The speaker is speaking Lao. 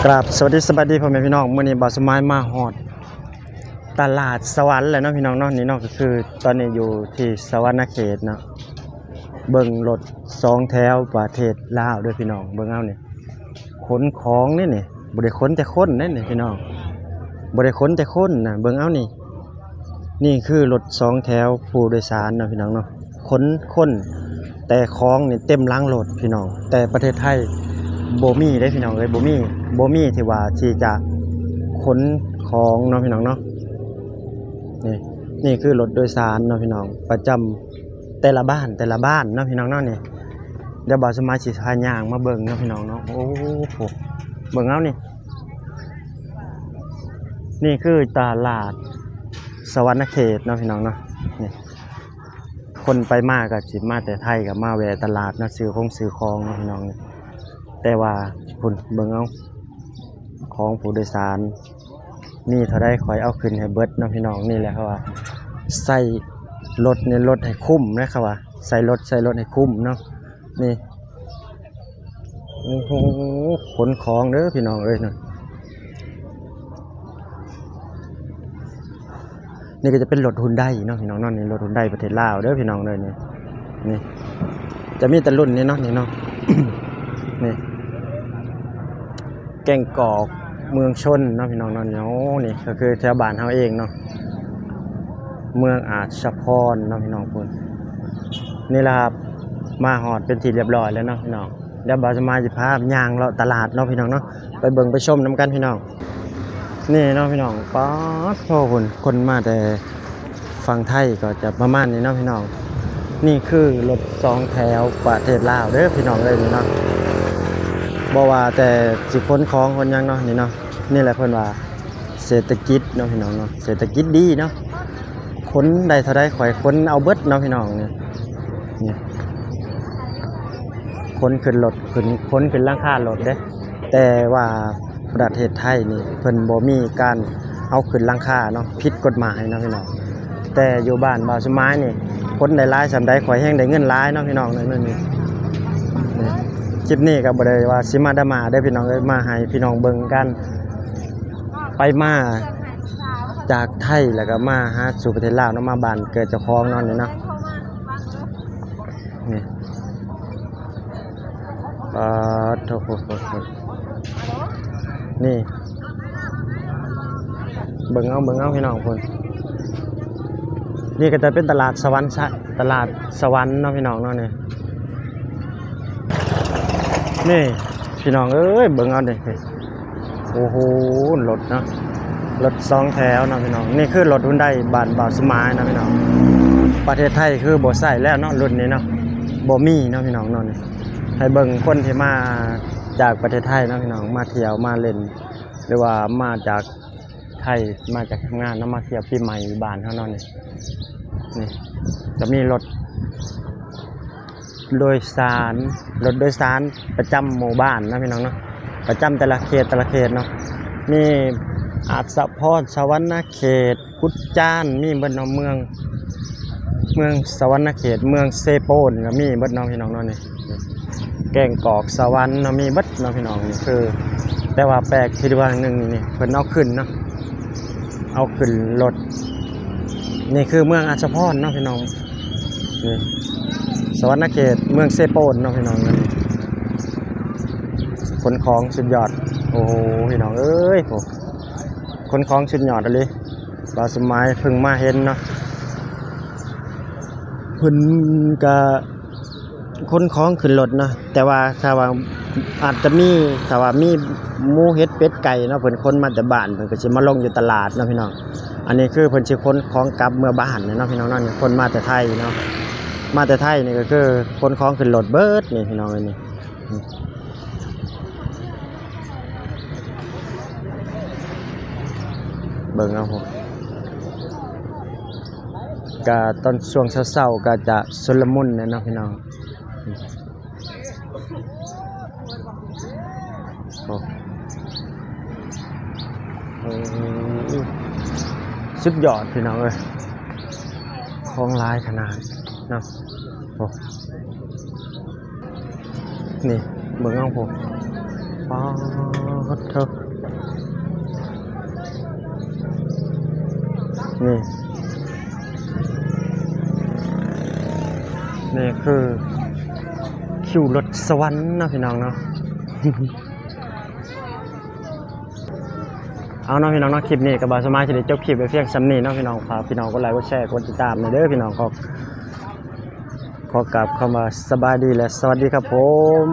ກາບສະຫວັດດີ ສະບາຍດີພໍ່ແມ່ພີ່ນ້ອງ. ມື້ນີ້ບ່າວສະໝາຍມາຮອດຕະຫຼາດສະຫວັນແລ້ວເນາະພີ່ນ້ອງເນາະ. ນີ້ເນາະ ກໍຄືຕອນນີ້ຢູ່ທີ່ສະຫວັນນະເຂດເນາະ. ເບິ່ງລົດສອງແຖວປະເທດລາວເດີ້ພີ່ນ້ອງ. ເບິ່ງເອົານີ້ ຂົນຂອງເດ້ນີ້ ບໍ່ໄດ້ຂົນແຕ່ຄົນເດ້ນີ້ພີ່ນ້ອງ ບໍ່ໄດ້ຂົນແຕ່ຄົນນະ. ເບິ່ງເອົານີ້ ນີ້ຄືລົດສອງແຖວຜູ້ໂດຍສານເນາະພີ່ນ້ອງເນາະ. ຂົນຄົນ ແຕ່ຂອງນີ້ເຕັມຫຼັງລົດພີ່ນ້ອງ. ແຕ່ປະເທດໄທບໍ່ມີເດ້ພີ່ນ້ອງເອີຍ ບໍ່ມີ ບໍ່ມີທີ່ວ່າທີ່ຈະຂົນຂອງເນາະພີ່ນ້ອງເນາະ. ນີ້ ນີ້ຄືລົດໂດຍສານເນາະພີ່ນ້ອງ ປະຈຳແຕ່ລະບ້ານ ແຕ່ລະບ້ານເນາະພີ່ນ້ອງເນາະ. ນີ້ ດຽວບ່າວສະໝາຍຊິພາຍ່າງມາເບິ່ງເນາະພີ່ນ້ອງເນາະ. ໂອ້ໂຫ ເບິ່ງເອົານີ້ ນີ້ຄືຕະຫຼາດສະຫວັນນະເຂດເນາະພີ່ນ້ອງເນາະ. ນີ້ ຄົນໄປມາກໍຊິມາແຕ່ໄທ ກໍມາແວ່ຕະຫຼາດເນາະ ຊື້ຂອງຊື້ຂອງເນາະພີ່ນ້ອງ. ແຕ່ວ່າພຸ້ນ ເບິ່ງເອົາ ຂອງຜູ້ໂດຍສານ ມີເທົ່າໃດຂ້ອຍເອົາຂຶ້ນໃຫ້ເບິດເນາະພີ່ນ້ອງ. ນີ້ແຫຼະເຂົາວ່າ ໃຊ້ລົດນີ້ລົດໃຫ້ຄຸ້ມນະ ເຂົາວ່າ ໃຊ້ລົດ ໃຊ້ລົດໃຫ້ຄຸ້ມເນາະ. ນີ້ ໂອ້ໂຫ ຂົນຂອງເດີ້ພີ່ນ້ອງເອີຍ. ນີ້ກໍຈະເປັນລົດຮຸນໄດເນາະພີ່ນ້ອງເນາະ. ນີ້ລົດຮຸນໄດປະເທດລາວເດີ້ພີ່ນ້ອງເດີ. ນີ້ ນີ້ຈະມີແຕ່ລຸ້ນນີ້ເນາະ ນີ້ເນາະ. ນີ້ ແກ້ງກອກ ເມືອງຊົນເນາະພີ່ນ້ອງເນາະ. ນີ້ ໂອ້ ນີ້ກໍຄືແຖວບ້ານເຮົາເອງເນາະ ເມືອງອາດສະພອນເນາະພີ່ນ້ອງພຸ້ນ. ນີ້ລະ ມາຮອດເປັນທີ່ລຽບຮ້ອຍແລ້ວເນາະພີ່ນ້ອງ. ດຽວບ່າວສະໝາຍຊິພາຍ່າງເລາະຕະຫຼາດເນາະພີ່ນ້ອງເນາະ ໄປເບິ່ງໄປຊົມນຳກັນພີ່ນ້ອງ. ນີ້ເນາະພີ່ນ້ອງ ປາດໂທ້ ພຸ້ນ ຄົນມາແຕ່ຝັ່ງໄທກໍຈະປະມານນີ້ເນາະພີ່ນ້ອງ. ນີ້ຄືລົດສອງແຖວປະເທດລາວເດີ້ພີ່ນ້ອງເອີຍ ນີ້ເນາະ. ບໍ່ວ່າແຕ່ຊິຂົນຂອງຂົນຫຍັງເນາະ ນີ້ເນາະ. ນີ້ແຫຼະເພິ່ນວ່າເສດຖະກິດເນາະພີ່ນ້ອງເນາະ ເສດຖະກິດດີເນາະ. ຂົນໄດ້ເທົ່າໃດຂ້ອຍຂົນເອົາເບິດເນາະພີ່ນ້ອງ. ນີ້ ນີ້ ຂົນຂຶ້ນລົດ ຂຶ້ນ ຂົນຂຶ້ນຫຼັງຄາລົດເດ້. ແຕ່ວ່າປະເທດໄທນີ້ເພິ່ນບໍ່ມີການເອົາຂຶ້ນຫຼັງຄາເນາະ ຜິດກົດໝາຍເນາະພີ່ນ້ອງ. ແຕ່ຢູ່ບ້ານບ່າວສະໝາຍນີ້ ຄົນໄດ້ຫຼາຍສ່ຳໃດ ຂ້ອຍແຮ່ງໄດ້ເງິນຫຼາຍເນາະພີ່ນ້ອງ. ນີ້ ນີ້ ນີ້ ຄລິບນີ້ກໍບໍ່ໄດ້ວ່າຊິມາດຣາມາເດີ້ພີ່ນ້ອງເອີຍ ມາໃຫ້ພີ່ນ້ອງເບິ່ງກັນ ໄປມາຈາກໄທ ແລ້ວກໍມາຫາສູ່ປະເທດລາວເນາະ ມາບ້ານເກີດເຈົ້າຂອງເນາະ ນີ້ເນາະ. ນີ້ ປາດໂທ້ ນີ້ ເບິ່ງເອົາ ເບິ່ງເອົາພີ່ນ້ອງພຸ້ນ. ນີ້ກໍຈະເປັນຕະຫຼາດສະຫວັນຊະ ຕະຫຼາດສະຫວັນເນາະພີ່ນ້ອງເນາະ. ນີ້ ນີ້ພີ່ນ້ອງເອີຍ ເບິ່ງເອົານີ້ ໂອ້ໂຫ ລົດເນາະ ລົດສອງແຖວເນາະພີ່ນ້ອງ. ນີ້ຄືລົດຮຸນໄດບ້ານບ່າວສະໝາຍເນາະພີ່ນ້ອງ. ປະເທດໄທຄືບໍ່ໃຊ້ແລ້ວເນາະ ລຸ້ນນີ້ເນາະ ບໍ່ມີເນາະພີ່ນ້ອງເນາະ. ນີ້ ໃຫ້ເບິ່ງຄົນທີ່ມາຈາກປະເທດໄທເນາະພີ່ນ້ອງ ມາທ່ຽວມາຫຼິ້ນ ຫຼືວ່າມາຈາກໄທ ມາຈາກທຳງານເນາະ ມາທ່ຽວປີໃໝ່ຢູ່ບ້ານເຮົາເນາະ. ນີ້ ນີ້ຈະມີລົດ ໂດຍສານ ລົດໂດຍສານປະຈຳໝູ່ບ້ານເນາະພີ່ນ້ອງເນາະ ປະຈຳແຕ່ລະເຂດ ແຕ່ລະເຂດເນາະ. ມີອາດສະພອນ ສະຫວັນນະເຂດ ກຸດຈານ ມີເບິດເນາະ. ເມືອງ ເມືອງສະຫວັນນະເຂດ ເມືອງເຊໂປນກໍມີເບິດເນາະພີ່ນ້ອງເນາະ. ນີ້ ແກ້ງກອກ ສະຫວັນເນາະ ມີເບິດເນາະພີ່ນ້ອງ. ນີ້ຄື ແຕ່ວ່າແປກທີ່ວ່າໜຶ່ງນີ້ ນີ້ເພິ່ນເອົາຂຶ້ນເນາະ ເອົາຂຶ້ນລົດ. ນີ້ຄືເມືອງອາດສະພອນເນາະພີ່ນ້ອງ. ນີ້ ສະຫວັນນະເຂດ ເມືອງເຊໂປນເນາະພີ່ນ້ອງ. ຂົນຂອງສຸດຍອດ ໂອ້ໂຫ ພີ່ນ້ອງເອີຍ ໂອ້ ຂົນຂອງສຸດຍອດອີ່ຫຼີ. ບ່າວສະໝາຍເພິ່ງມາເຫັນເນາະ ເພິ່ນກະ ຂົນຂອງຂຶ້ນລົດເນາະ. ແຕ່ວ່າຖ້າວ່າອາດຈະມີ ຖ້າວ່າມີໝູ ເຫັດ ເປັດ ໄກ່ເນາະ ເພິ່ນຂົນມາແຕ່ບ້ານ ເພິ່ນກໍຊິມາລົງຢູ່ຕະຫຼາດເນາະພີ່ນ້ອງ. ອັນນີ້ຄືເພິ່ນຊິຂົນຂອງກັບເມືອບ້ານເນາະພີ່ນ້ອງເນາະ. ນີ້ຄົນມາແຕ່ໄທເນາະ ມາແຕ່ໄທນີ້ກໍຄືຂົນຂອງຂຶ້ນລົດເບິດນີ້ພີ່ນ້ອງເອີຍ. ນີ້ ເບິ່ງເອົາ ກະຕອນຊ່ວງເຊົ້າໆ ກະຈະຊຸນລະມຸນແດ່ເນາະພີ່ນ້ອງ. ໂອ້ ເອີ ສຸດຍອດພີ່ນ້ອງເອີຍ ຂອງຫຼາຍຂະໜາດເນາະ. ໂອ້ ນີ້ເບິ່ງເອົາພຸ້ນ ປາ ໂອ້ໂຫ ນີ້ ນີ້ຄືຄິວລົດສະຫວັນເນາະພີ່ນ້ອງເນາະ. ເອົາເນາະພີ່ນ້ອງເນາະ ຄລິບນີ້ກໍບ່າວສະໝາຍຊິໄດ້ຈົບຄລິບໄວ້ພຽງສ່ຳນີ້ເນາະພີ່ນ້ອງ. ຝາກພີ່ນ້ອງກົດໄລກ໌ ກົດແຊ ກົດຕິດຕາມແດ່ເດີພີ່ນ້ອງ. ຂໍ ຂໍກາບຄຳວ່າສະບາຍດີ ແລະ ສະຫວັດດີຄັບຜົມ.